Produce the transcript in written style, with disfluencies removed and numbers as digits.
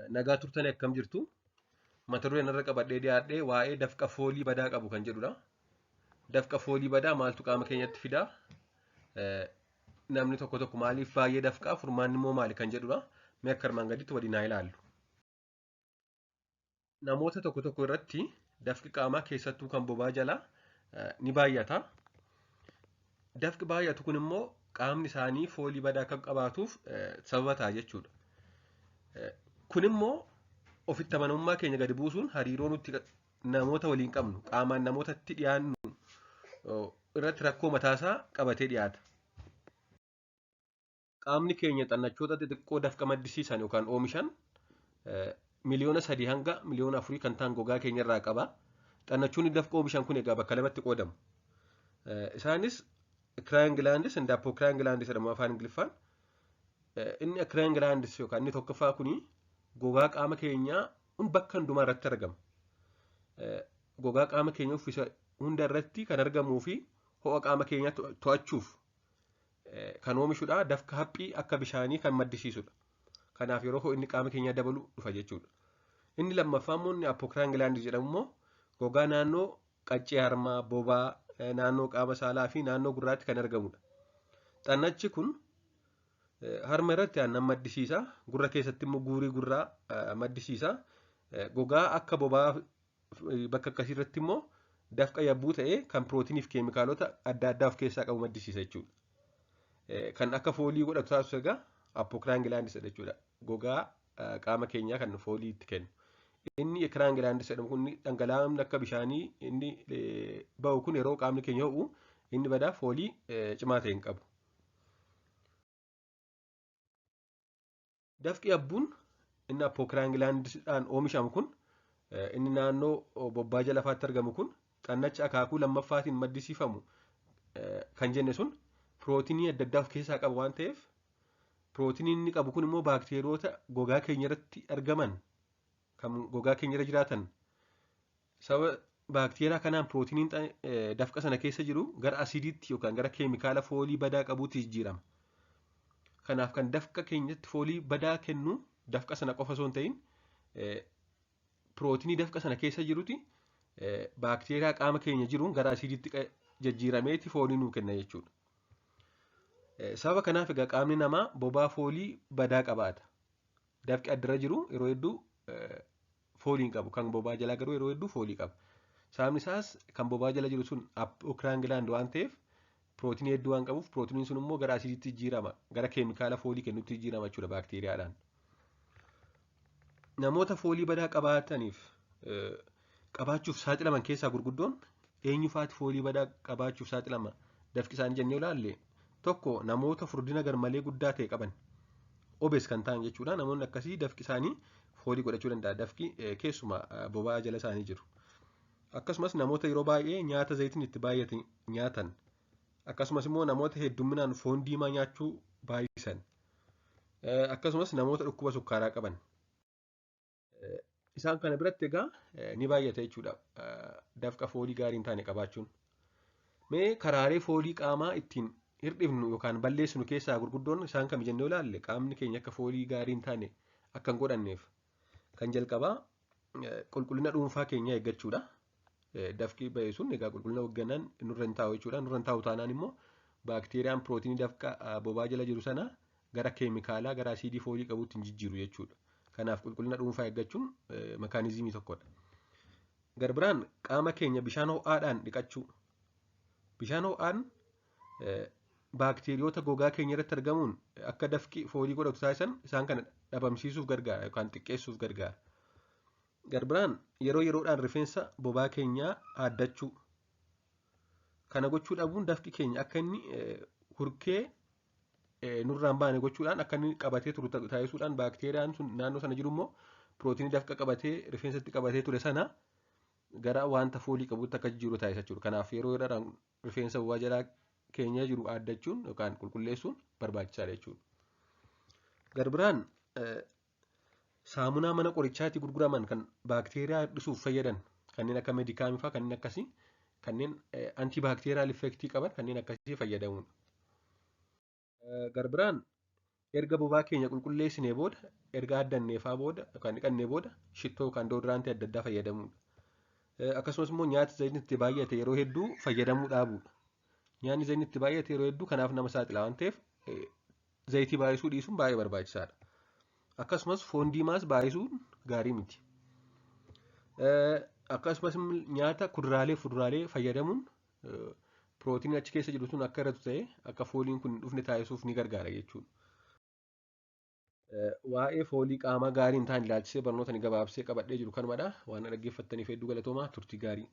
Nagaa turtanii akkam jirtu? Mata dureen irra qabadhee dhiyaadhee waa'ee dafqa foolii badaa qabu kan jedhudha. Dafqa foolii badaa maaltu qaama keenyatti fidaa? Namni tokko tokko maaliif baay'ee dafqaa? Furmaanni immoo maali kan jedhudha. Mee akka armaan gaditti waliin haa ilaallu. Namoota tokko tokko irratti dafqi qaamaa keessattuu kan bobaa jalaa ni baay'ata. Dafqi baay'atu kun immoo qaamni isaanii foolii badaa akka qabaatuuf sababa ta'a jechuudha. Kun immoo ofitti amanamummaa keenya gadi buusuun hariiroo nuti namoota waliin qabnu qaamaan namootatti dhiyaannu irratti rakkoo mataasaa qabatee dhiyaata. Qaamni keenya xannachoota xixiqqoo dafqa maddisiisan yookaan oomishan 3 miliyoona hanga 4 miliyoona kan ta'an gogaa keenya irraa qaba. Xannachoonni dafqa oomishan kun egaa bakka lamatti qoodamu. Isaanis eccrine glands and apocrine glands jedhamu afaan Ingiliffaan. Inni eccrine glands yookaan inni tokkoffaa kuni gogaa qaama keenyaa bakka hundumaa irratti argama. Gogaa qaama keenya uffisa hunda irratti kan argamuu fi ho'a qaama keenyaa to'achuuf kan oomishudha. Dafqa haphii akka bishaanii kan maddisiisudha. Kanaaf yeroo ho'inni qaama keenyaa dabalu dhufa jechuudha. Inni lammaffaa immoo inni apocrine gland jedhamu immoo gogaa naannoo qaccee harmaa, bobaa, naannoo qaama saalaa fi naannoo gurraatti kan argamudha. Xannachi kun harma irratti aannan maddisiisa. Gurra keessatti immoo guurii gurraa maddisiisa. Gogaa akka bobaa bakka akkasii irratti immoo dafqa yabbuu ta'ee kan pirootinii fi keemikaalota adda addaa of keessaa qabu maddisiisa jechuudha. Kan akka foolii godhatu taasisu egaa apocrine glands jechuudha. Gogaa qaama keenyaa kan foolii itti kennu. Inni eccrine glands jedhamu kun dhangala'aan akka bishaanii inni ba'u kun yeroo qaamni keenya ho'u inni badaa foolii cimaa ta'e hin qabu. Dafqi yabbuun inni apocrine glandsdhaan oomishamu kun inni naannoo bobbaa jala lafaatti argamu kun xannacha akaakuu lammaffaatiin maddisiifamu kan jenne sun pirootinii adda addaa of keessaa qaba waan ta'eef pirootinii inni qabu kun immoo baakteeriyoota gogaa keenya irratti argaman kan gogaa keenya irra jiraatan sababa baakteeriyaa kanaan pirootiniin dafqa sana keessa jiru gara asiidiitti yookaan gara keemikaala foolii badaa qabuutti jijjiirama. Kanaaf kan dafqa keenyatti foolii badaa kennu dafqa sana qofa osoo hin ta'in pirootinii dafqa sana keessa jiruti baakteeriyaa qaama keenya jiruun gara asiidiitti jijjiirameeti foolii nuu kenna jechuudha. Sababa kanaaf egaa qaamni namaa bobaa foolii badaa qabaata. Dafqi addarra jiru yeroo hedduu foolii hin qabu. Kan bobaa jalaa garuu yeroo hedduu foolii qaba. Sababni isaas kan bobaa jala jiru sun apocrine gland waan ta'eef pirootinii hedduu waan qabuuf pirootiniin sun immoo gara asiidiitti jijjiirama. Gara keemikaala foolii kennutti jijjiirama jechuudha baakteeriyaadhaan. Namoota foolii badaa qabaataniif qabaachuuf saaxilaman keessaa gurguddoon eenyu faati foolii badaa qabaachuuf saaxilama dafqi isaanii jennee ilaalle tokko namoota furdina garmalee guddaa ta'e qaban obese kan ta'an jechuudha. Namoonni akkasii dafqi isaanii foolii godhachuu danda'a. Dafqi keessumaa bobaa jala isaanii jiru. Akkasumas namoota yeroo baay'ee nyaata zayitiin itti baay'ate nyaatan akkasumas immoo namoota heddumminaan foon diimaa nyaachuu baay'isan akkasumas namoota dhukkuba sukkaaraa qaban. Isaan kana biratti egaa ni baay'ata jechuudha dafqa foolii gaarii hin taane qabaachuun. Mee karaalee foolii qaamaa ittiin hir'ifnu yookaan balleessinu keessaa gurguddoon isaan kami jennee ilaalle qaamni keenya akka foolii gaarii hin taane akka hin godhanneef kan jalqabaa qulqullina dhuunfaa keenyaa eeggachuudha. Dafqi ba'e sun egaa qulqullina eeggannaan nurra hin taa'u jechuudha. Nurra hin taa'u taanaan immoo baakteeriyaan pirootinii dafqa bobaa jala jiru sana gara keemikaalaa gara asiidii foolii qabuutti hin jijjiiru jechuudha. Kanaaf qulqullina dhuunfaa eeggachuun mekaanizimii tokkodha. Garbiraan qaama keenya bishaan ho'aadhaan dhiqachuu. Bishaan ho'aan baakteeriyoota gogaa keenya irratti argamuun akka dafqi foolii godhatu taasisan isaan kana dhabamsiisuuf gargaara yookaan xiqqeessuuf gargaara. Garbiraan yeroo yeroodhaan rifeensa bobaa keenyaa haaddachuu. Kana gochuu dhabuun dafqi keenya akka inni hurkee nurraan baane gochuudhaan akka inni qabatee turu taasisuudhaan baakteeriyaan sun naannoo sana jiru immoo pirootinii dafqa qabatee rifeensatti qabatee ture sana gara wanta foolii qabutti akka jijjiiru taasisa jechuudha. Kanaaf yeroo yeroodhaan rifeensa bobaa jalaa keenya jiru haaddachuun yookaan qulqulleessuun barbaachisaadha jechuudha. Garbiraan saamunaa mana qorichaatti gurguraman kan baakteeriyaa hir'isuuf fayyadan kanneen akka meedikaamii fa'aa kanneen akkasii kanneen antibacterial effectii qaban kanneen akkasii fayyadamuudha. Garbiraan erga bobaa keenya qulqulleessinee booda Erga addanneefaa booda yookaan dhiqannee booda shittoo yookaan deodorantii adda addaa fayyadamuudha. Akkasumas immoo nyaata zayitni itti baay'ate yeroo hedduu fayyadamuu dhaabuudha. Nyaanni zayitni itti baay'ate yeroo hedduu kanaaf nama saaxila waan ta'eef zayitii baay'isuu dhiisuun baay'ee barbaachisaadha. Akkasumas foon diimaas baay'isuun gaarii miti. Akkasumas nyaata kuduraalee fi fuduraalee fayyadamuun pirootinii achi keessa jiru sun akka irratu ta'ee akka fooliin kun hin dhufne taasisuuf ni gargaara jechuudha. Waa'ee foolii qaamaa gaarii hin taane ilaalchisee barnoota ni gabaabsee qabadhee jiru kanumadha. Waan dhaggeeffattaniif hedduu galatoomaa, turtii gaarii.